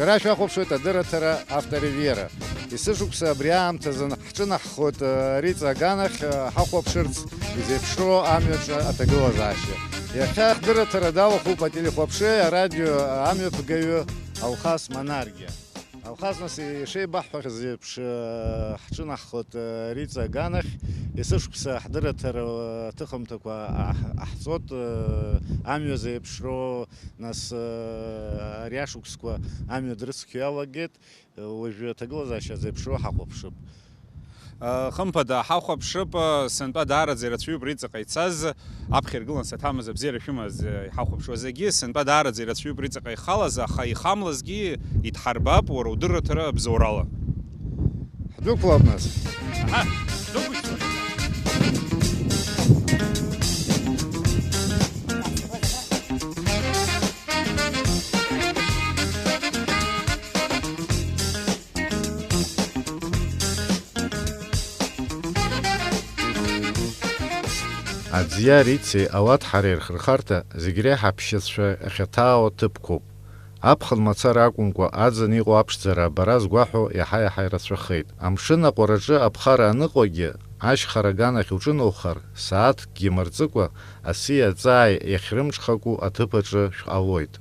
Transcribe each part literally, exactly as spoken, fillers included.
Ара шәахәаԥшуеит адырраҭара Авторивьера. Есышықәса абри аамҭазын ҳҿынаҳхоит, э, Риҵа аганахь, э, ҳахәаԥшырц изеиԥшроу амҩаҿы аҭагылазаашьа. Иахьа ҳдырраҭара далахәуп ателехәаԥшреи арадио амҩаԥгаҩы Алхас Манаргиа. Алхас, нас, ишеибаҳҳәахьаз еиԥш, э, ҳҿынаҳхоит, э, Риҵа аганахь. Есышықәса ҳдырраҭара аҭыхымҭақәа аҳ-, аҳҵоит, э, амҩа зеиԥшроу, нас, э, ари ашықәсқәа амҩа дрыцқьо иалагеит. Уажәы аҭагылазаашьа зеиԥшроу ҳахәаԥшып. Хымԥада, ҳахәаԥшып, сынтәа даараӡа ирацәаҩуп Риҵаҟа ицаз, аԥхьа иргылан саҭамыз, абзиара шәымаз, иҳахәаԥшуа зегьы, сынтәа даараӡа ирацәаҩуп Риҵаҟа ихалаз, аха ихамлазгьы идҳарбап уара удырраҭара абзоурала. Ҳдәықәлап, нас. Аҳа, дәықәшәҵәҟьа. Аӡиа Рицеи ауаҭҳареи рхырхарҭа зегь реиҳа аԥшьацәа ахьаҭаау аҭыԥқәоуп. Аԥхын мацара акәымкәа, аӡын иҟоу аԥшӡара абара згәаҳәо иаҳа-иаҳа ирацәахеит. Амшын аҟәараҿы аԥхара аныҟоугьы, ашьхара аганахь уҿыноухар, сааҭкгьы мырҵыкәа, асиа аҵааи иахьрымҽхаку аҭыԥ аҿы шәҟалоит.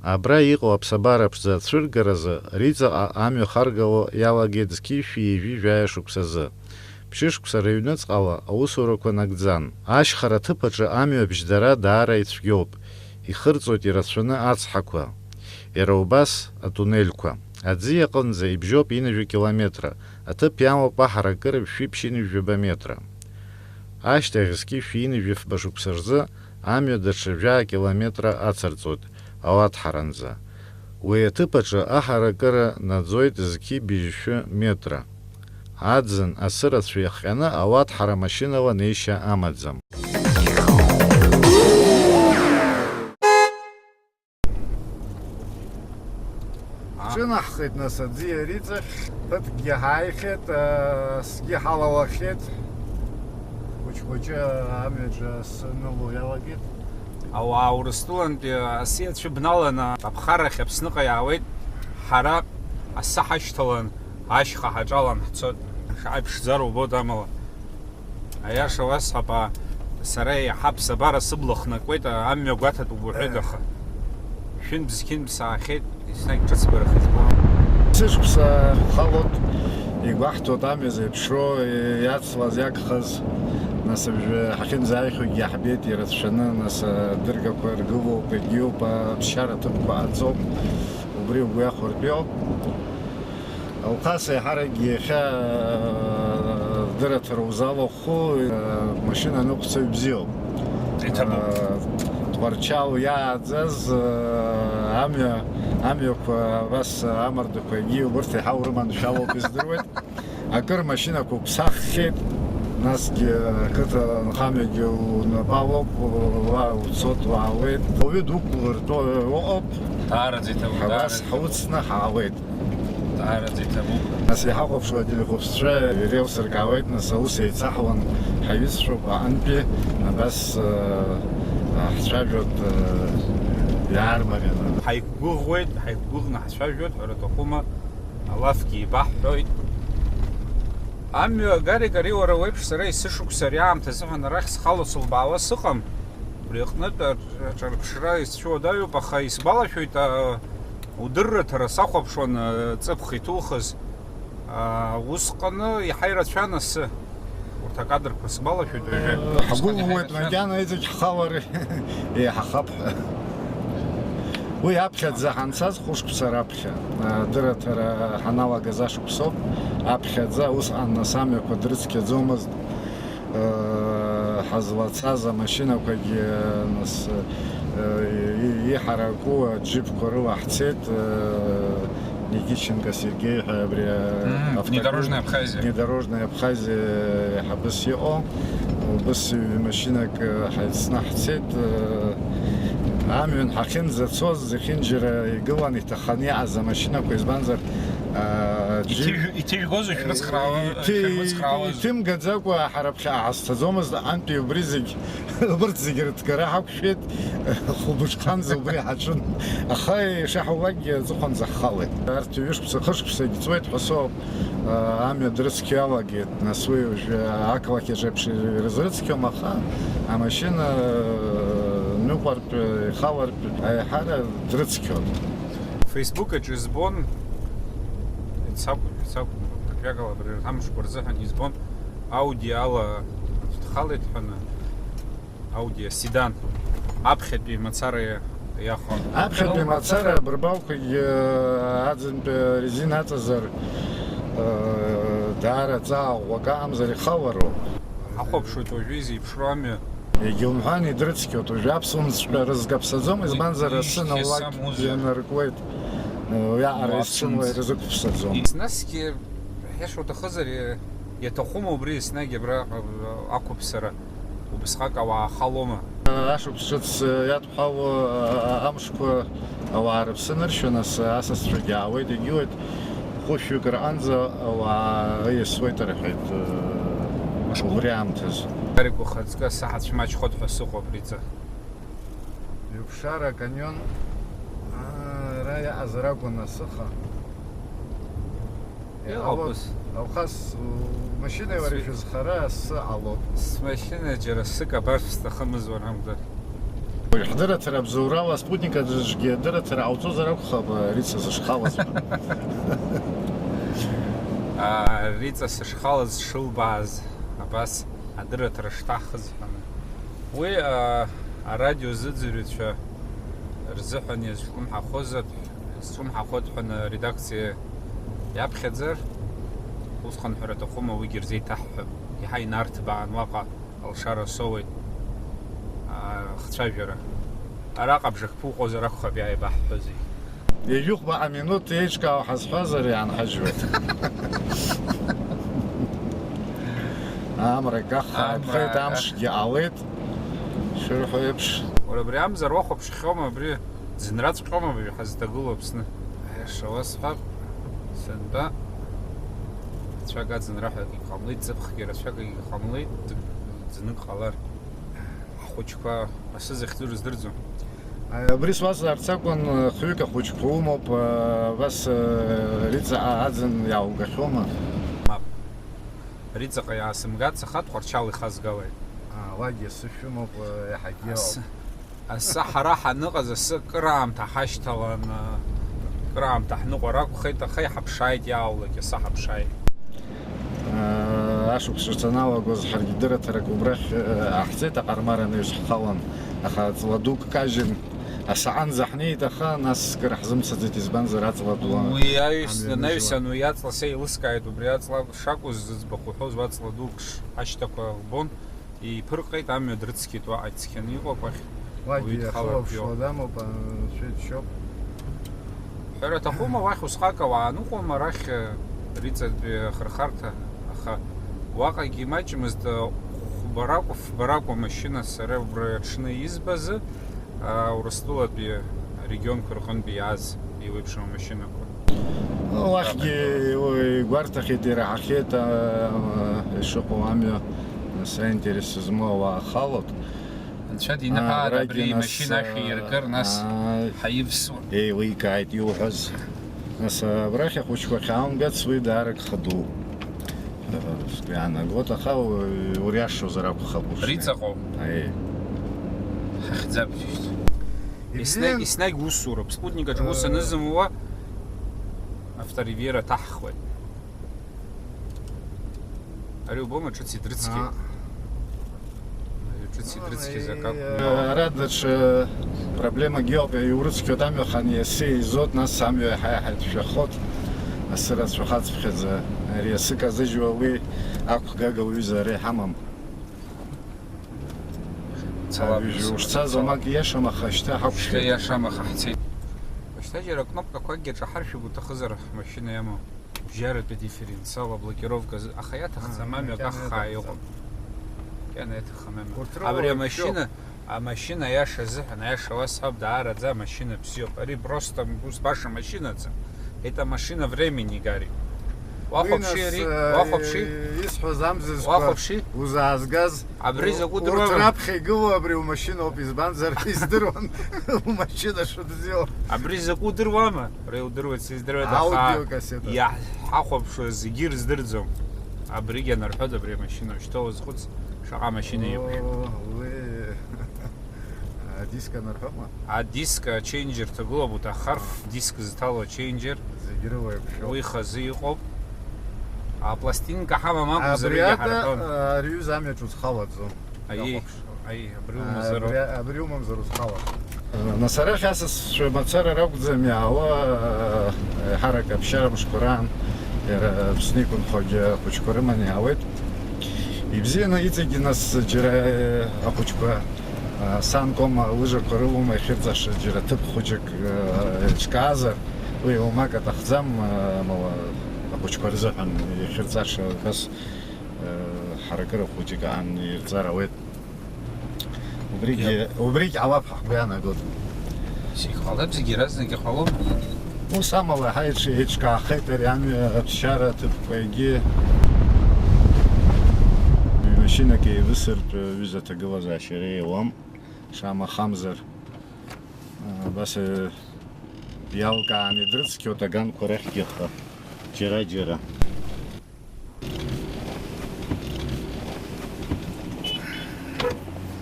Абра иҟоу аԥсабара ԥшӡа ацәыргаразы Риҵаҟа амҩа харгало иалагеит зқьи шәи ҩажәи жәаҩа шықәсазы. Ԥшьышықәса рыҩныҵҟала аусурақәа нагӡан. Ашьхара аҭыԥ аҿы амҩа бжьдара даара ицәгьоуп, ихырҵоит ирацәаны ацҳақәа, иара убас атунелқәа. Аӡиа аҟынӡа ибжьоуп ҩынҩажәи километра, аҭыԥ иамоуп аҳаракыра ԥшьынҩажәи ҩба метра. Ашьҭахь зқьи шәи ҩынҩажәи фба шықәса рзы амҩа даҽа жәаа километра ацырҵоит ауаҭҳаранӡа. Уи аҭыԥ аҿы аҳаракыра наӡоит зқьи быжьшәы метра. Аӡын асы рацәа иахҟьаны ауаҭҳара машьынала неишьа амаӡам. Ҳҿынаҳхеит, нас, аӡиа Риҵахь, ԥыҭкгьы ҳааихьеит, асгьы ҳалалахьеит, хәыҷ-хәыҷы амҩаҿы асы ныло иалагеит. Ауаа Урыстәылантәи асиа цәыбналаны аԥхарахь Аԥсныҟа иаауеит, ҳара асы ҳашьҭалан, ашьха ҳаҿалан ҳцоит, шаҟа иԥшӡара убоит амала. Аиаша уасҳәап, сара еиҳа аԥсабара сыбла хнакуеит, амҩа гәаҭатәуп уҳәоит, аха шәынтә-зқьынтә саахьеит, еснагь ҿыцбарахеит. Сышықәса халоит, игәаҳҭоит амҩа зеиԥшроу, иацлаз, иагхаз, нас абжьы ҳахьынӡааихьоугьы иаҳбеит ирацәаны, нас адыргақәа ргылоуп, егьиуп, аԥсшьара ҭыԥқәа ааӡоуп, убри угәы иахәартәиоуп. Алхас, еиҳаракгьы иахьа, э, дырраҭара узалахәхо, э, машина аныҟәцаҩ бзиоуп. Иҭабуп. Э, Тҟәарчал иааӡаз, э, амҩа, амҩақәа, абас амардақәа, егьи убырҭ еиҳа урыманшәалоуп, издыруеит. Акыр машьынақәа уԥсаххьеит, насгьы ақыҭа анхамҩагьы унапалоуп, уа уцот, уаауеит. Ауаҩы дуқәлыртәо ыҟоуп. Даараӡа иҭабуп, ҳабас даараӡа иҭабуп. Ҳауцны ҳаауеит. Даараӡа иҭабуп. Нас иҳахәаԥшуа ателехәаԥшцәа иреилсыркаауеит, нас аус еицаҳуан ҳаҩызцәоуп аҟынтәи, абас, э, ҳцәажәоит, э, иаармарианы. Ҳаиқәгәыӷуеит, ҳаиқәгәыӷны ҳцәажәоит, ҳәара аҭахума, алафгьы еибаҳҳәоит. Амҩа, Гарик, ари уара уеиԥш сара есышықәса ари аамҭазыҳәан арахь схала сылбаауа сыҟам. Убри аҟнытә аҿ-, аҿырԥшра исцәуадаҩуп, аха исгәалашәоит, а, удырраҭара сахәаԥшуан, а, ҵыԥх иҭухыз. А, усҟаны иаҳа ирацәан асы. Урҭ акадрқәа сгәалашәоит уажәы. Ҳгәыӷуеит, усҟан иаҳа ирацәан. Макьана иҵегь ҳхалар еиҳахап ҳәа. Уи аԥхьаӡа ҳанцаз хәышықәса раԥхьа, а, дырраҭара ҳаналагаз ашықәсоуп. Аԥхьаӡа усҟан нас амҩақәа дрыцқьаӡомызт. Э, ҳазлацаз амашьынақәагьы, нас, э, и-, иҳараку аџьыԥқәа рыла ҳцеит, э, Никитченко Сергеи ҳәа абри, э, Мм, автокол-, Внедорожная Абхазия. Внедорожная Абхазия иҳабыс иҟоу, убыс ҩ-машьынак, э, ҳаицны ҳцеит, э, амҩан ҳахьынӡацоз зехьынџьара игылан иҭаханы иҟаз амашьынақәа, избанзар, Иҭыжә-, иҭыжәгозу шәрыцхраауа-, Иҭы-, шәырмыцхраауазу? Иҭымгаӡакәа ҳара ԥхьаҟа ҳазцаӡомызт, аҟантәи убри зегь, убырҭ зегь рыҭгара ҳақәшәеит, хәылбыҽханӡа убри ҳаҿын. Аха ишаҳулакгьы аҵыхәанӡа ҳхалеит. Арҭ ҩышықәса, хышықәсагь ҵуеит ҳәа соуп, амҩа дрыцқьо иалагеит, нас уи уажәы ақалақь аҿы еиԥш ирызрыцқьом, аха амашьына ныҟәартә, ихалартә аиҳара дрыцқьон. Facebook аҿы избон, ицакәу, ицакәу, ажәакала, абри амшқәа рзыҳәан избон, Audi ала дхалеит ҳәаны, Audi седан, аԥхьатәи мацара иа-, иахо. Аԥхьатәи мацара абырбалқәагь, э, аӡынтәи резина аҵазар, э, даара ҵаа ӷәӷәак аҟамзар ихалароуп. Ҳахәаԥшуеит уажәы изеиԥшроу амҩа. Егьаумҳәан, идрыцқьоит. Уажәы аԥсуамҵәҟьа рызкаԥсаӡом, избанзар, асы наулак ианаркуеит. Уиаҟара изцымуа ирзықәԥсаӡом. Насгьы, ҳиашоу уҭахызар, иаҭахума убри еснагь абра ақәыԥсара? Убысҟак ауаа халома? Ашықәс ҿыц иадҳәало амшқәа ауаа рыԥсы ныршьо, нас асасцәагьы аауеит, егьиуеит. Хәышәҩык рҟынӡа ауаа иасуеит рҳәеит, убри аамҭазы. Гарик, ухаҵкы, саҳацә маҷхоит ҳәа сыҟоуп, Риҵа. Ҩыԥшара аканион, аа, ара иаҟазар акәын асыха. Иҟоуп ус. Алхас, умашьынеи уареи шәызхара асы ҟалоуп. Смашьына џьара сык абар сҭахымыз уарамгар. Уажә ҳдырраҭара абзоурала аспутник аҿгьы адырраҭара ҟауҵозар акәхап, Риҵа зышхалаз ҳәа. Аа, Риҵа сышхалаз шылбааз абас адырраҭара шҭахыз ҳәа. Уи, аа, арадио зыӡырҩцәа рзыҳәан иазҿлымҳахозар, изҿлымҳахоит ҳәа аредакциа иаԥхьаӡар, усҟан ҳәара аҭахума, уигьы рзеиҭаҳҳәап. Иаҳа инарҭбаан уаҟа алшара соуеит, аа, ахцәажәара. Араҟа бжак ԥуҟозар акәхап иааибаҳҳәо зегь. Ҩажәихәба аминуҭ еиҿкаау ҳазҳәазар иаанҳажьуеит. Амра каххаа иԥхеит, амшгьы ҟалеит, шырҳәо еиԥш. Уара абри амзар уахәаԥшхьоума, абри ӡынраҵәҟьоума абри ҳазҭагылоу Аԥсны? Аиаша уасҳәап, сынтәа рацәак аӡынра ҳәа акгьы ҟамлеит, ҵыԥхгьы рацәак акгьы ҟамлеит, ӡ-, ӡнык ҟалар. Ҳхәыҷқәа асы захьӡу рыздырӡом. Абри суазҵаарц акәын, хҩык ахәыҷқәа умоуп, абас, Риҵа аӡын иааугахьоума? Мап. Риҵаҟа иаасымгацт, аха Тҟәарчал ихазгалеит. Аа, уагьы асы шәымоуп, еиҳагьы асы, ауп. Асы ҳара ҳаныҟаз, асы кыраамҭа ҳашьҭалан, кыраамҭа ҳныҟәар акәхеит, аха иҳаԥшааит, иаалулак асы ҳаԥшааит. Ашықәс шаналагоз ҳаргьы дырраҭарак убрахь, э, ҟаҳҵеит, аҟармар анаҩс ҳхалан, аха ҵла дук кажьын, асаанӡа ҳнеит, аха нас кыр ҳзымцаӡеит, избанзар аҵла ду. Уи аҩс, амҩа анаҩсан, ныжьуа. Уи аҵла сеилыскааит, убри аҵла шакәыз зыӡбахә уҳәоз, уаҵла дук ш-, ашьҭақәа лбон, еиԥырҟеит, амҩа дрыцқьеит, уаҟа ицқьаны иҟоуп ахь. Уагьы уаҩы дхалартә иоуп. Ахылаԥшуа дамоуп, анцәа иџьшьоуп. Ҳәара аҭахума, уахь усҟак ауаа ныҟәома, арахь, э, Риҵатәи ахырхарҭа, аха уаҟагьы имаҷмызт, э, хәбаракәу, фбаракәу амашьына сара убра аҽны избазы, а, Урыстәылатәи арегионқәа рҟынтәи иааз еиуеиԥшым амашьынақәа. Уахьгьы игәарҭахьеит, ираҳахьеит, а, ишыҟоу амҩа, нас аинтерес змоу ауаа халоит. Анцәа диныҳәааит, абрагьы абри нас, имашьына ашәа иркыр, нас, ааи, ҳаивсуа. Еиликааит иуҳәаз. Нас абрахь ахәыҷқәа ахьаамгац, уи даара гха дууп. Сгәы иаанагоит, аха у-, уриашозар акәхап ушнеи. Риҵаҟоу? Аиеи. Ҳахьӡап џьышьҭ. Еснагь, еснагь усуроуп. Спутник аҿы ус анызымуа, авторевьера ҭаҳхуеит. Ари убома, ҿыц идрыцқьеит. Аа. Ари ҿыц идрыцқьеит, акы акәны. Ара даҽа проблемак иоуп, иурыцқьоит амҩа хан, иаси еизоит, нас амҩа иаҳа-иаҳа иҭшәахоит. Асы рацәахацыԥхьаӡа, ари асы казыжьуа уи ақәгага уҩыза ара иҳамам. Цалап. Ҩажәа ушцаз уамак ииашам, аха шьҭа ҳақәшәеит. Шьҭа ииашам, аха ҳцеит. Шьҭа џьара акнопкақәакгьы аҿаҳаршәып, уҭахызар, ҳмашьына иамоу. Бжьаратәи дифференциал аблокировка азы, аха иаҭахӡам, а, амҩа макьана каххаа иҟоуп. Макьана иаҭахым амҩа. Урҭ рыла абри уаҩ амашьына, амашьына аиаша азыҳәан, аиаша уасҳәап, даараӡа амашьына бзиоуп. Ари просто ус баша машьынаӡам. Это машина времени, Гарри. Уахәаԥши ари, уахәаԥши. Исҳәаз амзызқәа узаазгаз. Абри закәу дыруама? Урҭ раԥхьа игылоу абри умашьыноуп, избанзар, издыруан умашьына шыбзиоу. Абри закәу дыруама? Абри удыруеит, сыздыруеит, аха аудиокассета иаҳхәаԥшуа зегьы ирыздырӡом. Абригь анарҳәоит, абри амашьына ушьҭоу уазхәыц, шаҟа машьына иқәшәо. Адиск анарҳәома? Адиск аченџьер ҭагылоуп, уҭаххар, диск зҭало аченџьер. Зегь рыла еиқәшәоуп. Уи хазы иҟоуп. Апластинка ҳамам акәзар, абри ада ҳарҳәон. Ари ҩыза амҩаҿ узхалаӡом. Аиеи, иахәаԥш. Аиеи, абри умазароуп. Абри, абри умамзар узхалаӡом. Нас арахь асасцәа мацара ракәӡам иаауа, еиҳарак аԥсшьара мшқәа раан, иара Аԥсны иқәынхогьы ахәыҷқәа рыманы иаауеит. Ибзианы иҵегьы нас џьара ахәыҷқәа Сан кома лыжақәа рылоума иахьырҵаша џьара ҭыԥ хәыҷык еиҿкаазар, уи уамак аҭахӡам, амала ахәыҷқәа рзыҳәан иахьырҵаша убас ҳаракыра хәыҷык аан ирҵар ауеит. Убригьы, убригь ҟалап ҳәа ҳгәы иаанагоит. Иҟалап, зегьы иаразнак иҟалом. Ус амала ҳаиҿ-, еиҿкаахеит ари амҩа аԥсшьара аҭыԥқәа егьи. Ҩ-машьынак еивысыртә ҩыза аҭагылазаашьа иреиуам, шамахамзар, абас, э, иалкааны идрыцқьоит аганқәа рахьгьы аха, џьара-џьара.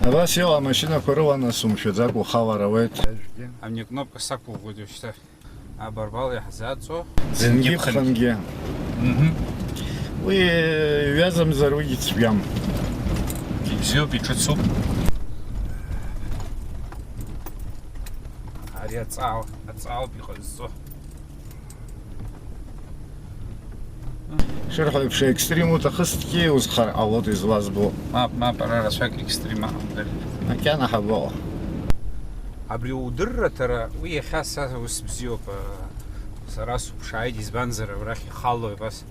Абас иҟоу амашьынақәа рыла нас умшәаӡакәа ухалар ауеит. Амни акнопка сақәыӷәӷәоит уажәшьҭа. Абарбал иаҳзаҵо. Ӡынгьы ԥхынгьы. Мгм. Уи ҩазамзар уигьы цәгьам. Ибзиоуп, иҿыцуп. Ари аҵаа, аҵаауп иҟазҵо. Шырҳәо еиԥш, екстрим уҭахызҭгьы узхар ҟалоит излазбо. Мап, мап, ара рацәак екстрим аҟамдыр. Макьана ҳабаҟоу. Абри удырраҭара, уи иахьа са ус бзиоуп, сара сыԥшааит, избанзар, абрахь ихало абас.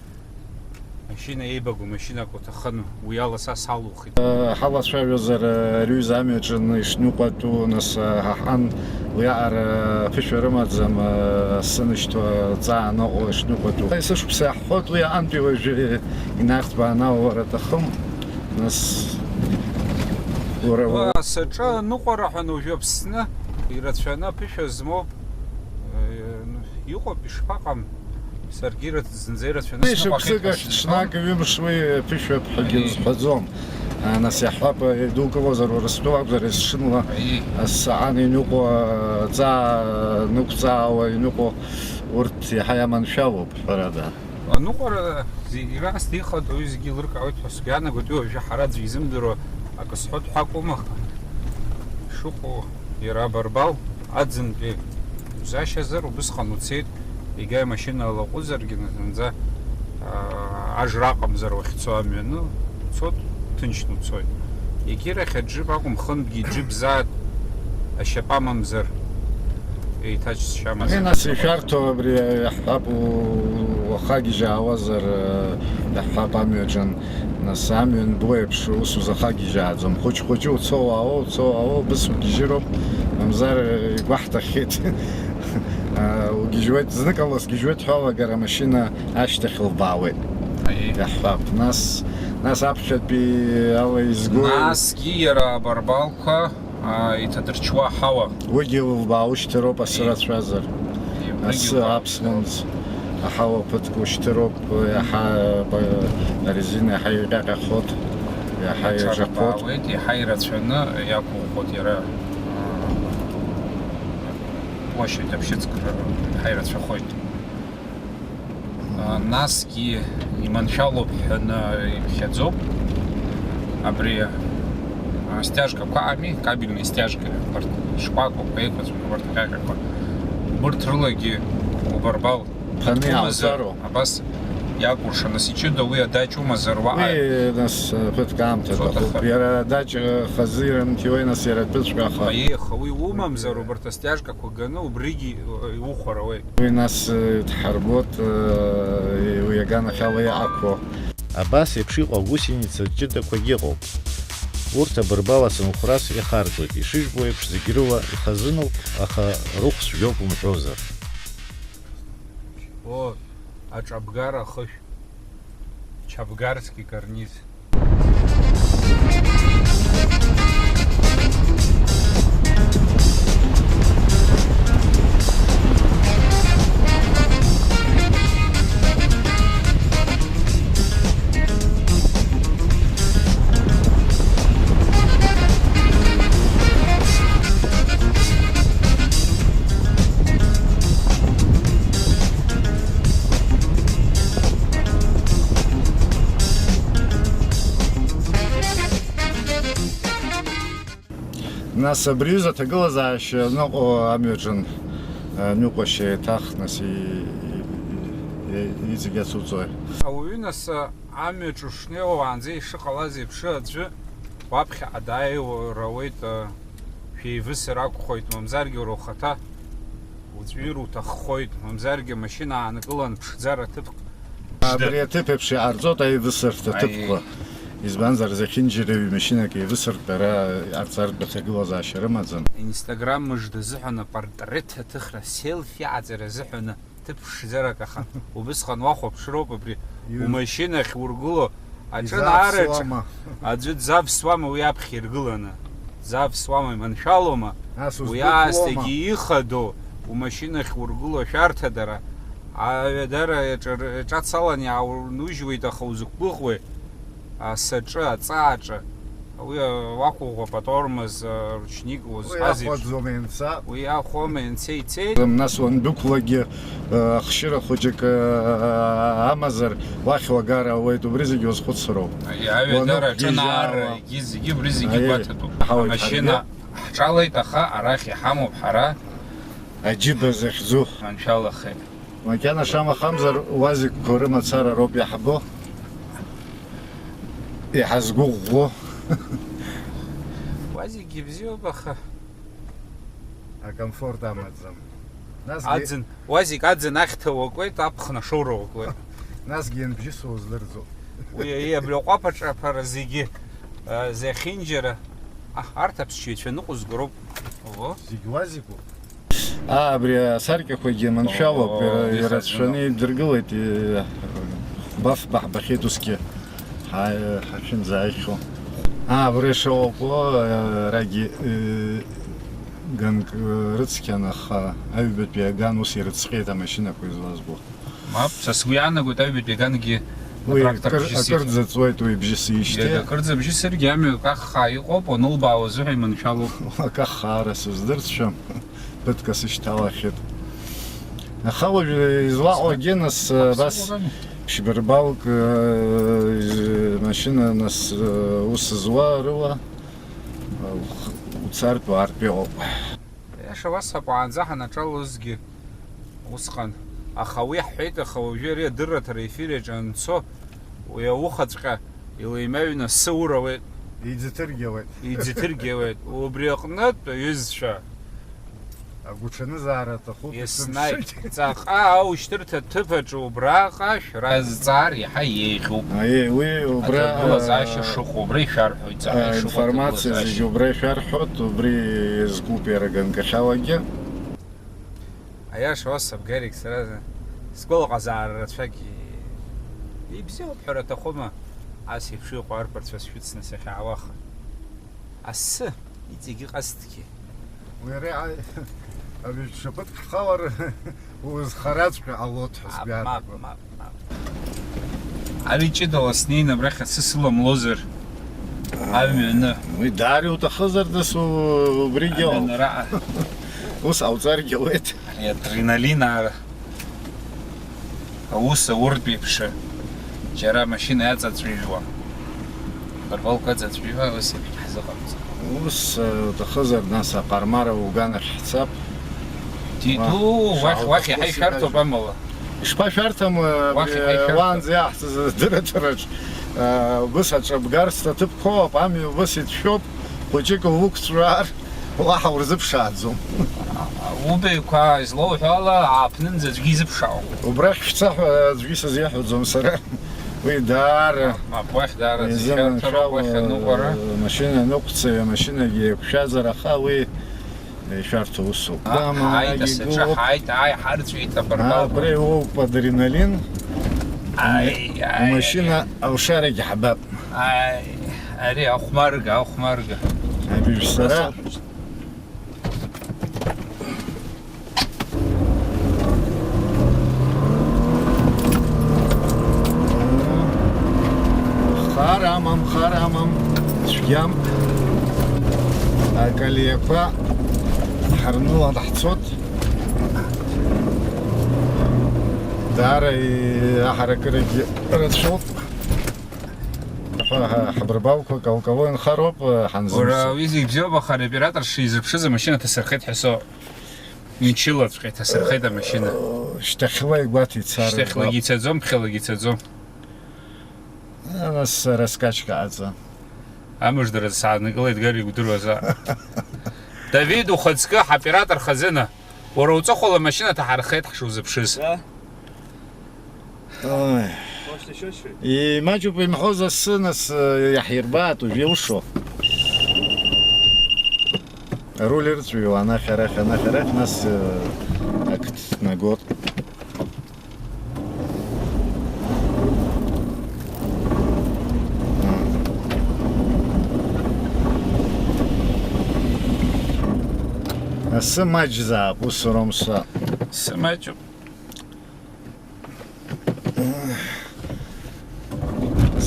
Машьына еибагоу машьынак уҭахын, уи ала са салухит. Ҳалацәажәозар, рҩыза амҩаҿы ишныҟәатәу, нас, ҳаҳан, уиаҟара ԥышәа рымаӡам, асы нышьҭуа ҵаа аныҟоу ишныҟәатәу. Есышықәса иаҳҳәоит, уи аҟынтәи уажәы инарҭбааны аууара аҭахым, нас, уара. Уа, саҿа аныҟәара ҳәа уажәы Аԥсны ирацәаны аԥышәа змоу, э, иҟоуп, ишԥаҟам? Саргьы ирацәа, зынӡа ирацәаны сныҟәахьеит. Шықәсык ахь ҳәа сызҳәон. Ҽнак ҩымш уи ԥышәап ҳәагьы, аиеи, узҳәаӡом. А, нас иаҳҳәап, идукылозар Урыстәыла акәзар, есшынла. Аиеи. Ас аан иныҟәо, аҵаа нықәҵаауа иныҟәо, урҭ иаҳа иаманшәалоуп, ҳәарада. Аныҟәара зегь раасҭа ихадоу, уи зегьы еилыркаауеит ҳәа сгәы иаанагоит, уи уажәы ҳара аӡәы изымдыруа акы сҳәоит ҳәа акәым, аха ишыҟоу иара абарбал аӡынтәи узашьазар, убысҟан уцеит, егьа имашьына алаҟәызаргьы, зынӡа, аа, ажра аҟамзар уахьцо амҩаны уцот, ҭынчны уцоит. Егьирахь аџьып акәым, хынтәгьы иџьыпзаат, ашьапы амамзар, еиҭаџьшьамазар. Нас ишәарҭоу абри иаҳҳәап, у-, уахагьежьаауазар, э, иаҳҳәап, амҩаҿын, нас амҩан бла еиԥш ус узахагьежьааӡом. Хәыҷ-хәыҷы уцо уаауа, уцо уаауа, убыс угьежьыроуп, мамзар, э, игәаҳҭахьеит. Э, угьежьуеит, зныкала сгьежьуеит ҳәа уалагар амашьына ашьҭахь лбаауеит. Аиеи. Иаҳҳәап. Нас, нас аԥхьатәи ала изгои? Насгьы иара абарбалқәа, аа, иҭадырчуа аҳауа. Уигьы лбаау шьҭыроуп асы, аиеи, рацәазар. Аиеи, уигьы асы лбаау аԥслымӡ, аҳауа ԥыҭк ушьҭыроуп, иаҳа, ба-, арезина иаҳа иҟьаҟьахоит, иаҳа иаҿаԥхоит. Аҽарбаауеит, иаҳа ирацәаны иақәыӷәӷәоит иара, аа, площадь аԥшьыцкра иаҳа ирацәахоит. А, насгьы иманшәалоуп ҳәаны иԥхьаӡоуп. Абри, а, стяжкақәа ами, кабельный стяжка, абарҭ шкәакәақәа еиқәаҵәақәа, абарҭ аҟьаҟьақәа. Убырҭ рылагьы убарбал ԥаны ԥыҭк умазар, иаауҵароу, абас иакәыршан, нас иҷыда уи адаҷ умазар уаҟа. Уи, нас, ԥыҭк аамҭа ҵуа аҭахуп. Аҭахым. Иара адаҷ, а, хазы ирымҭиуеи, нас иара атәыҵәҟьа аха. Аиеи, аха уи умамзар, убарҭ астяжкақәа ганы убригьы, э, иухәар ауеит. Уи нас, э, дҳарбот, э, уи аганахьала иаақәло. Абас еиԥш иҟоу агусеница ҷыдақәагьы ыҟоуп. Урҭ абырбал ацынхәрас иахаргоит, ишыжәбо еиԥш, зегь рыла ихазыноуп, аха рыхә цәгьоуп умҳәозар. О, аҿабгара ахышә. Чабгарский карниз. Нас абри аҩыза аҭагылазаашьа ныҟәо амҩаҿын, а, ныҟәашьа еиҭах, нас, и-, и-, и-, иҵегь ацуҵои? Ауаҩы, нас, амҩаҿы шнеиуа уаанӡа ишыҟалаз еиԥш, аӡәы уаԥхьаҟа дааиуа ауеит, а, шәеивысыр акәхоит, мамзаргьы уара ухаҭа уҵәҩыр уҭаххоит, мамзаргьы амашьына аанкылан ԥшӡара ҭыԥк. Абри аҭыԥ еиԥш иҟарҵоит аивысырҭа ҭыԥқәа. Избанзар, зехьынџьара ҩ-машьынак еивысыртә ара иҟарҵартә аҭагылазаашьа рымаӡам. Instagram мыжда азыҳәан апортрет аҭыхра, селфи аҵара азыҳәаны ҭыԥ ԥшӡарак, аха убысҟан уахәаԥшроуп абри. Иҩ- Умашьынахь ургыло, аҿы наараҿ изавсуама? Аӡәы дзавсуама уи аԥхьа иргыланы? Дзавсуама, иманшәалома? Нас уи узгәыӷуама? Аасҭагьы ихадоу, умашьынахь ургыло ашәарҭадара, аҩадара иаҿар-, иаҿацалан иааунужьуеит, аха узықәгәыӷуеи? Асаҿы, аҵааҿы. Уи, а, уақәыӷәӷәап атормоз, а, ручник узҳәаз еиԥш. Уи иахәаӡом ианца. Уи иахәома, ианца ицеит. Нас уандәықәлагьы, а, ахшьыра хәыҷык, а, амазар, уахь уагар ауеит, убри зегьы уазхәыцроуп. Аи, аҩадара аҿы уанықәгьежьаауа. Наара, егьи зегьы, убри зегьы. Аи, гәаҭатәуп. Ҳауеит. Амашьына ҳаргьы. Ҳаҿалеит, аха арахь иҳамоуп ҳара. Аџьыба захьӡу. Маншәалахеит. Макьана шамахамзар уазикқәа рымацара роуп иаҳбо, иҳазгәыӷәӷәо. Уазикгьы бзиоуп, аха акомфорт амаӡам. Насгьы аӡын, уазик аӡын ахьҭа уакуеит, аԥхын ашоура уакуеит. Насгьы ианбжьысуа уздырӡом. Уи, уи абри аҟәаԥаҿаԥара зегьы, а, зехьынџьара, а, арҭ аԥсшьаҩцәа ныҟәызго роуп. Ого. Зегь уазикуп. Аа, абри асаркьақәагьы маншәалоуп, Оо, иара, ирацәаны ихазынуп. Идыргылеит, и-, баф-, баҳбахьеит усгьы, ҳа-, ҳахьынӡааихьоу. Аа, абри шоуп, о, арагьы, э, ганк, э, рыцқьан, аха аҩбатәи аган ус ирыцҟьеит амашьынақәа излазбо. Мап, са сгәы иаанагоит, аҩбатәи агангьы уи атрактор акыр-, бжьыс ицәоуп. Акырӡа ҵуеит уи бжьысижьҭеи. Иага акырӡа бжьысыргьы амҩа каххаа иҟоуп, уанылбаауа азыҳәа иманшәалоуп. Акаххаара сыздырцәам, ԥыҭк асышьҭалахьеит. Аха уажә излаҟоу агьы нас, абас ԥсыхәа рами. Ԥшьбарбалк, э, машьына нас, э, ус зуа рыла, э, ух-, уцартә уаартә иҟоуп. Иаша уасҳәап, уаанӡа ҳанаҿалозгьы усҟан. Аха уи ҳҳәеит, аха уажәы ари адырраҭара ефир иаҿы анцо, уи аухаҵәҟьа илеимаҩны асы урауеит. Иӡыҭыргьауеит. Иӡыҭыргьауеит. Убри аҟнытә, аҩызцәа, агәаҽанызаара аҭахуп, еснагь исымшагь. Ҵаҟа аушьҭырҭа ҭыԥ аҿы убраҟа шәразҵаар иаҳа еиӷьуп. Аиеи, уи убра, аҭагылазаашьа, а, шыҟоу убра ишәарҳәоит, ҵаҟа, а, ишыҟоу информациа аҭагылазаашьа. Зегьы убра ишәарҳәоит, убри иазкуп иара ганкахьалагьы. Аиаша уасҳәап, Гарик, сара сгәалаҟазаара рацәак ибзиоуп ҳәара аҭахума, ас еиԥш иҟоу арԥарцәа сшәыцны сахьаауаха. Асы, иҵегь иҟазҭгьы. Уи ара, а, абжьшаԥыҭк ҳхалар, узхараҵәҟьа ҟалоит ҳәа, а, сгәы иаанагоит. Мап, мап, мап. Ари ҷыдала снеины абрахь асы сыламлозар, амҩа аны. Уи даара иуҭахызар, нас у-, убригьы ауп. Амҩа анараҟа. Ус ҟауҵаргьы ауеит. Ари адреналин аара. Аус ауртә еиԥш, џьара амашьына иаҵаҵәиҩуа, абарбалқәа аҵаҵәиҩуа, ус еиԥш ҳзыҟамҵан. Ус, э, уҭахызар, нас аҟармара уганахь ҳцап. Ди-, уа, ду, уахь, шаҳауҭаху уахь иаҳа ишәарҭоуп сиҳәашәа. Амала. Ишԥашәарҭам, э, уахь иаҳа ишәарҭоуп. Уаанӡа иаҳҵаз адырраҭараҿ, э, убыс аҿабгарц аҭыԥқәоуп, амҩа убыс иҭшәоуп, хәыҷык улықәҵәаар, уаҳа урзыԥшааӡом. Убаҩқәа излоуҳәо ала, ааԥнынӡа аӡәгьы изыԥшаауам. Убрахь шәца ҳәа аӡәгьы сызиаҳәаӡом сара. Уи даара. Мап, уахь даара изыманшәалоу, зышьарҭароуп, уахь аныҟәара. Амашьына аныҟәцаҩ, амашьынагьы еиқәшәазар, аха уи Ишәарҭоу усуп. Ҳаит, асаҿа, ҳаит, ааи, ҳарҵәеит абарбал. Абра иоуп адреналин. Ааи, ааи, амашьына ааи. Алшарагьы ҳбап. Ааи, ари ахәмарга, ахәмарга. Абыржә сара. Хар амам, хар амам, цәгьам. Акалиақәа ҳарнылан ҳцот. Даара иаҳаракырагьы рацәоуп. Ҳа-, ҳа-, ҳабырбалқәа калкало инхароуп, ҳанзымцо. Уара, уи зегь бзиоуп, аха ари аоператор шизыԥшыз амашьына ҭасырхеит ҳәа со. Мчылаҵәҟьа иҭасырхеит амашьына. Шьҭахьла игәаҭа ицар. Шьҭахьлагьы ицаӡом, ԥхьалагьы ицаӡом. Нас раскачка аҵа. Амыждараз сааннакылеит, Гарик, удыруазаап. Давид, ухаҵкы, ҳоператор хазына. Уара уҵыхәала амашьына ҭаҳархеит ҳшузыԥшыз. Да. Ой. Может, ещё чуть-чуть? Имаҷуп имҳәоз асы, нас, э, иаҳирбаат, уажә илшо. Аруль ырҵәиуа, анахь, арахь, анахь, арахь, нас, э, ак ҭнагот. Асы маҷзаап, ус ром са. Асы маҷуп.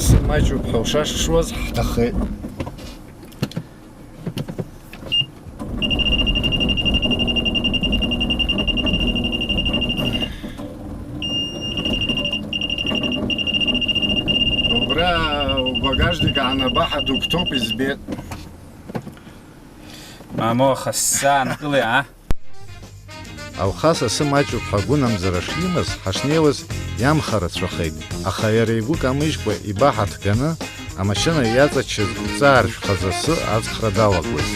Сымаҷуп ҳәа ушашшуаз ҳҭахеит. Убра убагажник аанабаҳа дыгәҭоуп, избеит. Мамоу, аха сзаанкылеи, а? Алхас асы маҷуп ҳәа гәынамӡара шимаз ҳашнеиуаз иамхарацәахеит, аха иара игәы камыжькәа ибаҳа ҭганы, амашьына иаҵаччаз иҵааршәхаз асы аҵхра далагоит.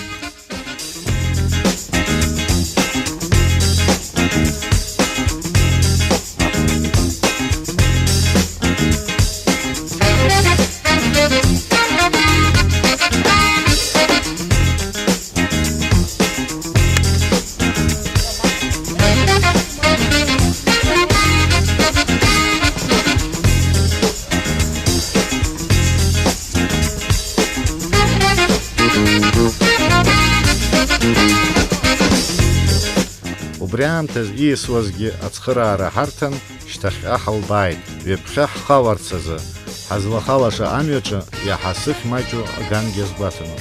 Убри аамҭаз ииасуазгьы ацхыраара ҳарҭан, шьҭахьҟа ҳалбааит, ҩаԥхьа ҳхаларц азы, ҳазлахалаша амҩаҿы иаҳа сыхь маҷу агангьы азгәаҭаны.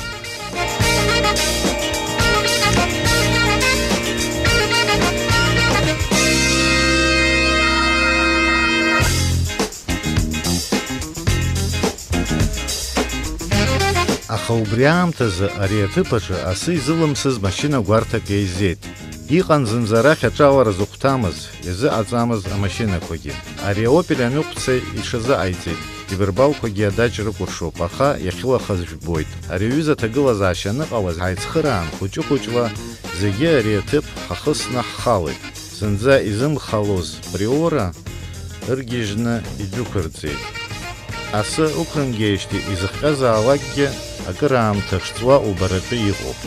Аха убри аамҭазы ари аҭыԥ аҿы асы изылымсыз машьына гәарҭак еизеит. Иҟан зынӡа арахь аҿалара зыхәҭамыз, иазыҟаҵамыз амашьынақәагьы. Ари аопель аныҟәцаҩ иҽазыҟаиҵеит, ибырбалқәагьы адаҷ рыкәыршоуп, аха иахьылахаз жәбоит. Ари аҩыза аҭагылазаашьа аныҟалаз ҳаицхыраан, хәыҷы-хәыҷла зегьы ари аҭыԥ ҳахысны ҳхалеит. Зынӡа изымхалоз Приора ыргьежьны идәықәырҵеит. Асы ықәрымгеижьҭеи изыхҟьазаалакгьы акыраамҭа шҵуа убаратәы иҟоуп.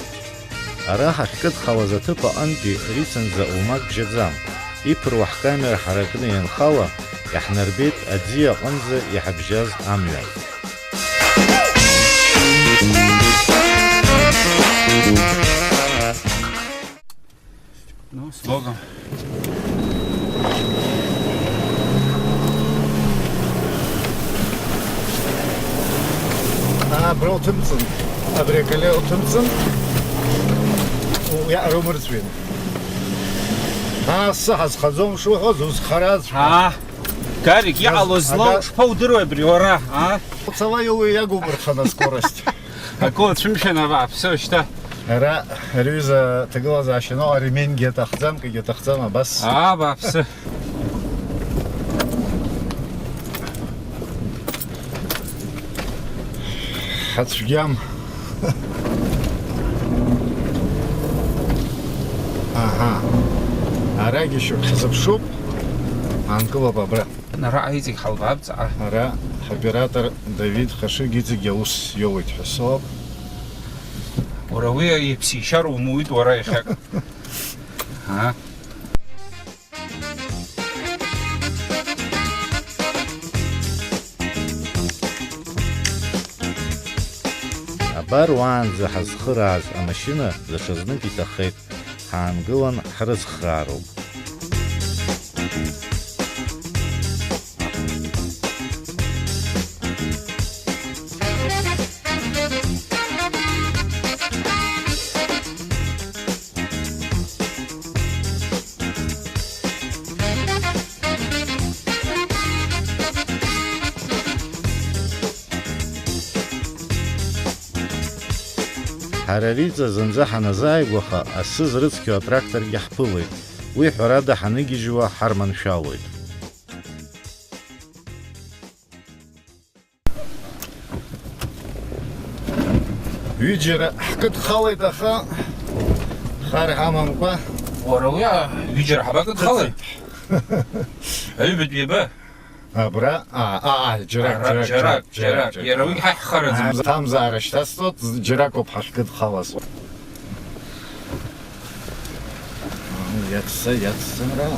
Ара ҳахькыдхалаз аҭыԥ аҟынтәи рицынӡа уамак бжьаӡам. Иԥыруа ҳкамера ҳаракны ианхала, иаҳнарбеит аӡиа аҟынӡа иҳабжьаз амҩа. Ну, с Богом. Абра уҭымҵын. Абри акале уҭымҵын. Уи арумырҵәин. Аа, сыҳәа зхаӡом шуҳәоз, узхараз. Аа, Гарик, иҟало злоу ага. Шԥаудыруеи абри, уара, а? Уцала, иуи иагубырхана скорость. Акы уацәымшәан, абааԥсы, шьҭа. Ара, ари ҩыза ҭагылазаашьа анаҟа, аременьгьы аҭахӡам, кагьы аҭахӡам, абас. Аа, бааԥсы. Ҳацәгьам. Аҳа. Арагьы шьоук ҳзыԥшуп. Ҳаанкылап абра. Ара иҵегь ҳалбаап ҵаҟа. Ара ҳоператор Давид Хашыгә иҵегь аус иоуеит ҳәа соуп. Уара уи иԥсишьара умуит уара иахьак. А? Абар уаанӡа ҳазхырааз амашьына даҽазнык иҭахеит, ҳаангылан ҳрыцхраароуп. Ҳара Риҵа зынӡа ҳаназааигәаха, асы зрыцқьоу атракторгьы ҳԥылоит. Уи ҳәарада ҳаныгьежьуа ҳарманшәалоит. Ҩыџьара ҳкыдхалеит, аха хар ҳамамкәа. Уара уи, а, ҩыџьара ҳабакыдхалеи? Аҩбатәи иаба? Абра, а, а, а, џьарак, ара, џьарак, џьарак, џьарак, џьарак, џьарак. Иара уигь ҳахьхараӡам. Ҳамз-, ҳамзаара шьҭасҵоит, џьаракоуп ҳахькыдхалаз. Иацца, иацца, ара.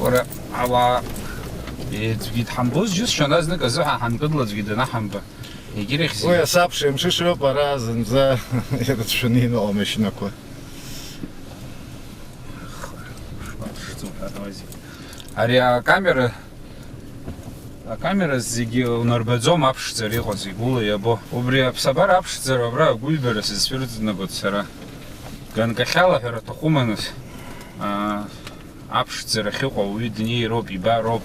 Уара, ауаа, аӡәгьы дҳамбоз џьысшьон, азнык азы ҳа ҳанкыдло аӡәгьы данаҳамба. Егьирахь зегьы. Уи асабша мҽышоуп, ара зынӡа ирыцәшәаны иныҟәо амашьынақәа. Ари акамера, акамера зегьы унарбаӡом аԥшӡара иҟаз, игәыла иабо. Убри аԥсабара аԥшӡара абра агәыҩбара сызцәырҵнагоит сара. Ганкахьала ҳәара аҭахума нас? Аа, аԥшӡара ахьыҟоу ауаҩы днеироуп, ибароуп.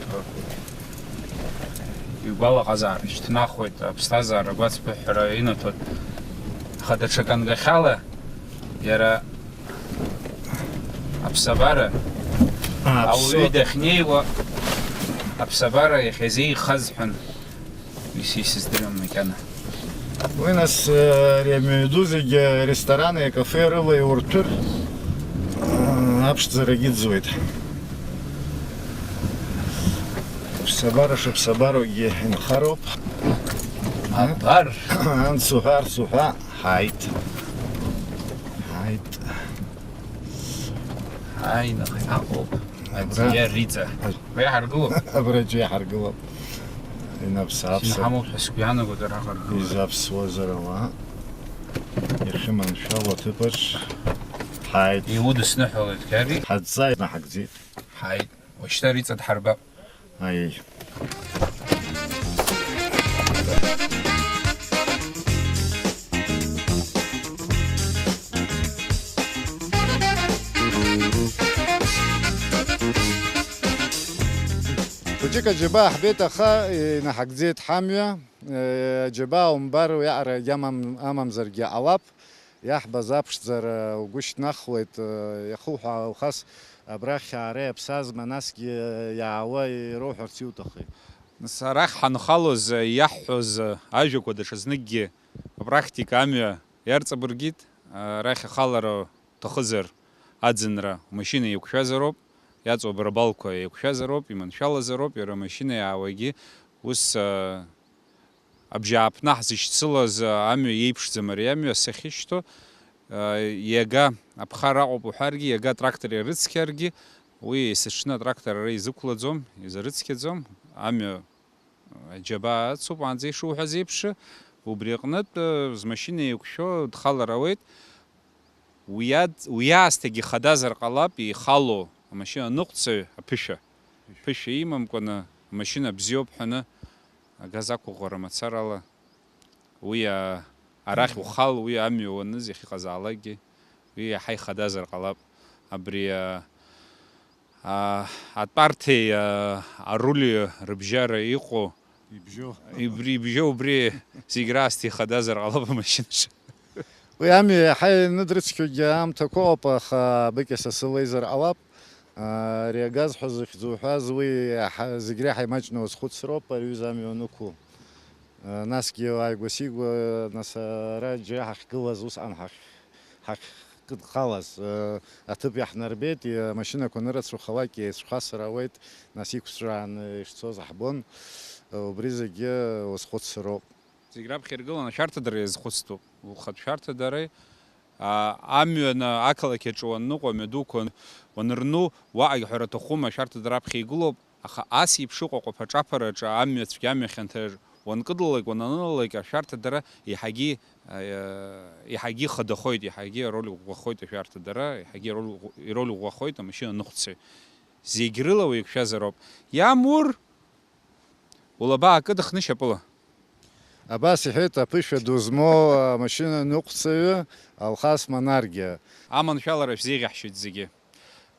Игәалаҟазаара шьҭнахуеит, аԥсҭазаара агәацԥыҳәара инаҭоит. Аха даҽа ганкахьала иара аԥсабара, ааԥсо, ауаҩы дахьнеиуа, аԥсабара иахьазеихаз ҳәан. Ис-, исыздырам макьана. Уи нас, э, ари амҩаду зегьы ресторани акафе рыла иурҭәыр, э, аԥшӡарагьы ӡуеит. Ԥсабара шыԥсабарогьы инхароуп. Абар! Анс уҳәа, арс уҳәа, ҳаит. Ҳаит. Ҳаи, нахыс ҳаҟоуп. Абра. Аӡиа Риҵа. Абра иҳаргылоуп. Абра аӡәы иҳаргылоуп. Инаԥсааԥса. Иҳамоуп ҳәа сгәы иаанагоит араҟа аргылара. Изаԥсуазар ауаа. Иахьыманшәало аҭыԥаҿ. Ҳаит. Иудысныҳәалоит, Гьари. Ҳадҵааит, наҳагӡеит. Ҳаит. Уажәшьҭа Риҵа дҳарбап. Аиеи. Хәыҷык аџьабаа ҳбеит, аха инаҳагӡеит ҳамҩа. Аџьабаа умбар, уиаҟара егьамам-, амамзаргьы ҟалап. Иаҳбаз аԥшӡара угәы шьҭнахуеит, иахуҳәаауа хас абрахь аара иаԥсазма, насгьы иаауа ироуҳәарц иуҭахи? Нас арахь ҳанхалоз, иаҳҳәоз ажәақәа даҽазныкгьы апрактика амҩа иарҵабыргит, арахь ахалара уҭахызар, аӡынра, умашьына еиқәшәазароуп, иаҵоу абарабалқәа еиқәшәазароуп, иманшәалазароуп, иара амашьына иаауагьы ус, а, абжьааԥны ҳзышьцылаз, а, амҩа иеиԥшӡам ари амҩа сахьышьҭоу, а, иага аԥхара аҟоуп уҳәаргьы, иага атрактор иарыцқьаргьы, уи есыҽны атрактор ара изықәлаӡом, изарыцқьаӡом, амҩа аџьабаа ацуп, уаанӡа ишуҳәаз еиԥш, убри аҟнытә, э, змашьына еиқәшәо дхалар ауеит. Уи ад-, уи аасҭагьы ихадазар ҟалап, ихало амашьына аныҟәцаҩ аԥышәа. Ԥышәа имамкәаны, амашьына бзиоуп ҳәаны, агаз ақәыӷәӷәара мацарала, уи, а, арахь ухал, уи амҩа уаныз иахьыҟазаалакгьы, уи иаҳа ихадазар ҟалап. Абри, а, а, атәарҭеи, а, арули рыбжьара иҟоу, ибжьоу, ибри-, ибжьоу убри зегь раасҭа ихадазар ҟалап амашьынаҿы. Уи амҩа иаҳа ианыдрыцқьогьы аамҭақәа ыҟоуп, аха быкьаса сылеизар ҟалап. Ари агаз ҳәа зыхьӡу уҳәаз, уи иаҳа, зегь реиҳа имаҷны уазхәыцроуп, ари аҩыза амҩа уанықәу. Насгьы ааигәа-сигәа, нас ара џьа ҳахьгылаз, усҟан ҳахь-, ҳахькыдхалаз, аҭыԥ иаҳнарбеит, амашьынақәа анырацәахалак еицәхасыр ауеит, нас иқәҵәрааны ишцоз ҳбон, убри зегьы уазхәыцроуп. Зегь раԥхьа иргыланы ашәарҭадара иазхәыцтәуп. Ухатә шәарҭадареи, аа, амҩа ана-, ақалақь аҿы уанныҟәо, амҩадуқәа уанырну, уаҟагь ҳәара аҭахума, ашәарҭадара аԥхьа игылоуп, аха ас еиԥш ыҟоу аҟәаԥа-ҿаԥараҿы, амҩа цәгьа, амҩа хьанҭараҿы уанкыдлалак, уананылалак, ашәарҭадара еиҳагьы, аа, еиҳагьы ихадахоит, еиҳагьы ароль ӷәӷәахоит ашәарҭадара, еиҳагьы ироль ӷәӷ-, ироль ӷәӷәахоит амашьына аныҟәцаҩ. Зегь рыла уеиқәшәазароуп. Иамур, улаба аакыдхны шьапыла. Абас иҳәеит аԥышәа ду змоу амашьына ныҟәцаҩы Алхас Манаргиа. Аманшәалара шәзеиӷьаҳшьоит зегьы.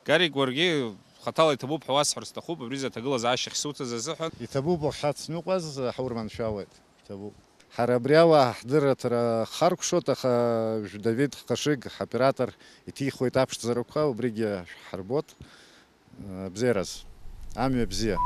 Гарик, уаргьы хаҭала иҭабуп ҳәа уасҳәар сҭахуп, абри изы аҭагылазаашьа ахьсуҭаз азыҳәан. Иҭабуп уахьҳацныҟәаз, ҳаурманшәалоит. Иҭабуп. Ҳара абри ала ҳдырраҭара харкәшоит, аха Давид Хкашыг, ҳоператор, иҭихуеит аԥшӡарақәа, убригьы шәҳарбот. Абзиараз. Амҩа бзиа.